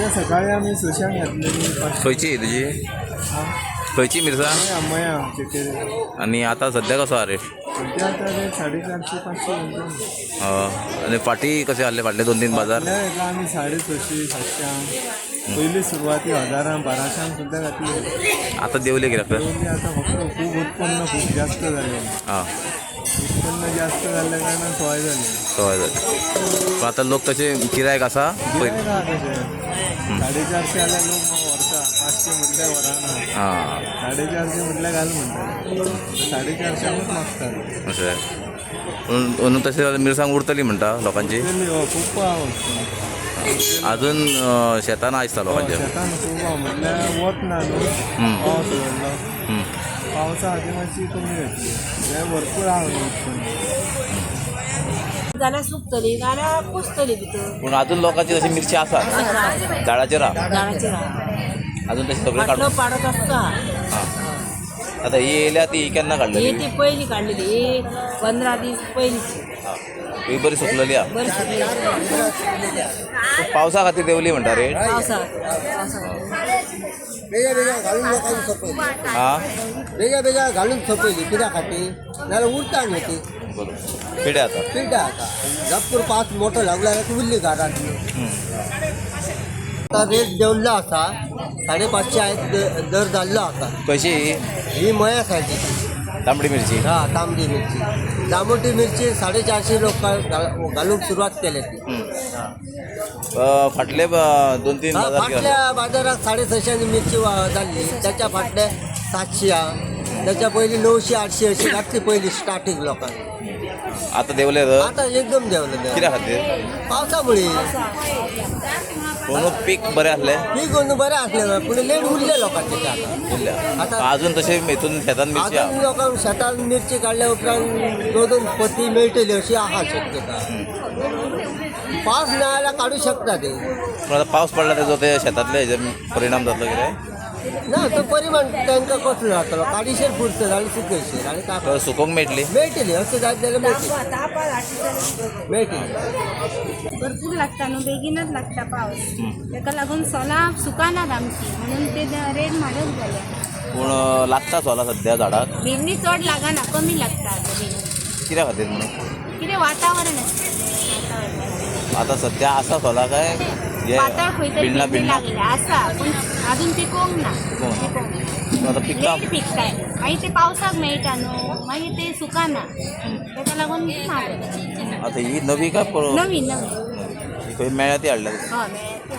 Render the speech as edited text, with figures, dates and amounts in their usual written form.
सद्या सकाळी आमी सशांक घातलेली. खंयची तुजी? खंयची मिरसांग? मया आमचे. आनी आतां सद्या कसो आहा रेट? सद्या आतां रेट 450 500. आनी फाटीं कशें आहले फाटले 2-3 बाजार? हेका आमी 650 700, पयली सुरवाती 1000 1200 सुद्दां घातली. आतां देंवले कित्याक तर? पयली आतां फक्त खूब उत्पन्न खूब जास्त जालें. आं. उत्पन्न जास्त जाल्ल्या कारणान सवाय जालें. सवाय जालें, पूण आतां लोक तशे गिरायक आसा पयलीं? गिरायक आहा तशें. 450 जाल्यार लोक व्हरता, 500 म्हटल्यार व्हरना. आं. 450 म्हटल्यार घाल म्हणटा, 450ऊच मागतात. अशें. पूण अंदू तशें जाल्यार मिरसांग उरतली म्हणटा लोकांची? उरतली, हय, खूब आहा उत्पन्न. अजून शेतान आसता लोकांच्या? शेतान खूब आहा, म्हटल्यार वत ना न्हू, पावस पडलो. पावसा खातीर मातशी कमी जातली, हें भरपूर आहा उत्पन्न. जाल्यार सुकतली, नाल्यार कुसतली भितर. पूण अजून लोकांची तशी मिरची आसा झाडाचेर आहा. झाडाचेर आहा. अजून तशी सगळी फाटलो काडून पाडत आसता. आं, आतां ही येयल्या ती केन्ना ही काडलेली? ती पयली काडलेली, ही 15 दीस पयलीची. आं, ही बरी सुकलेली आहा. बरी सुकली. पूण पावसा खातीर देंवली म्हणटा रेट? पावसा पावसा. बेगा बेगा घालून लोकांक सोंपयली. आं. बेगा बेगा घालून सोंपयली कित्या खातीर, नाजाल्यार उरता न्हू ती. बरोबर, पिड्या आता. पिड्डा आता जप करून पावस मोठो लागलो जाल्यार ती उरली घरात. आतां रेट देंवल्लो आसा, 550 आयज दर जाल्लो आसा. कशी? ही मया सायजीची. तांबडी मिरची? हा, तांबडी मिरची. जांबोटी मिरची 450 लोक घालूंक सुरवात केल्या ती. फाटले 2-3 हा, बाजार कितें? फाटल्या बाजारात 650 मिरची जाल्ली, त्याच्या फाटल्या 700, त्याच्या पयलीं 900 800 अशी घातली पयली स्टार्टींग लोकांनी. आता देंवले तर? आता एकदम देंवले. कित्या खातीर? पावसामुळे. पूण पीक बरें आसलें? पीक अंदू बरें आसलें, पूण लेट उरले लोकांचे ते आता. उरल्या. आता अजून तशें हितून शेतान मिरची अजून आहा? लोकांक शेतान मिरची काडल्या उपरांत 2-2 पती मेळटली अशी आहा शक्यता. पावस ना जाल्यार काडूं शकता ते. पूण आतां पावस पडला तेजो ते शेतांतले हेजेर परिणाम जातलो कितें? ना, तो परिमाण तांकां कसलो जातलो? काडीशेर पुरता जाल्यार सुकयशेर आनी काय? तर सुकोवंक मेळटली? मेळटली, अशें जायत जाल्यार मेळटली, मेळटली. भरपूर लागता न्हू, बेगीनच लागता पावस. ताका लागून सोलां सुकनात आमची, म्हणून ते रेट म्हारग जाले. पूण लागता सोलां सद्या झाडाक? भेंडी चड लागना, कमी लागता आतां भेंडी. कित्या खातीर म्हणून? कितें वातावरण आसता तें, वातावरण. आतां सद्या आसा सोलां काय हे? पातळ खंय तरी बिण्णां? भेंडी बिण्णां लागले आसा, पूण अजून पिकोवंक ना. पिकोवंक ना. पिकोवंक ना. पूण आतां पिकता. लेट पिकताय, मागीर ते पावसाक मेळटा न्हू, मागीर ते सुकना, ताका लागून म्हारग. आतां ही नवी काय नवी नवी. ही खंय मेळ्ळ्या ती हाडल्या? हय, मेळ्ळ्या.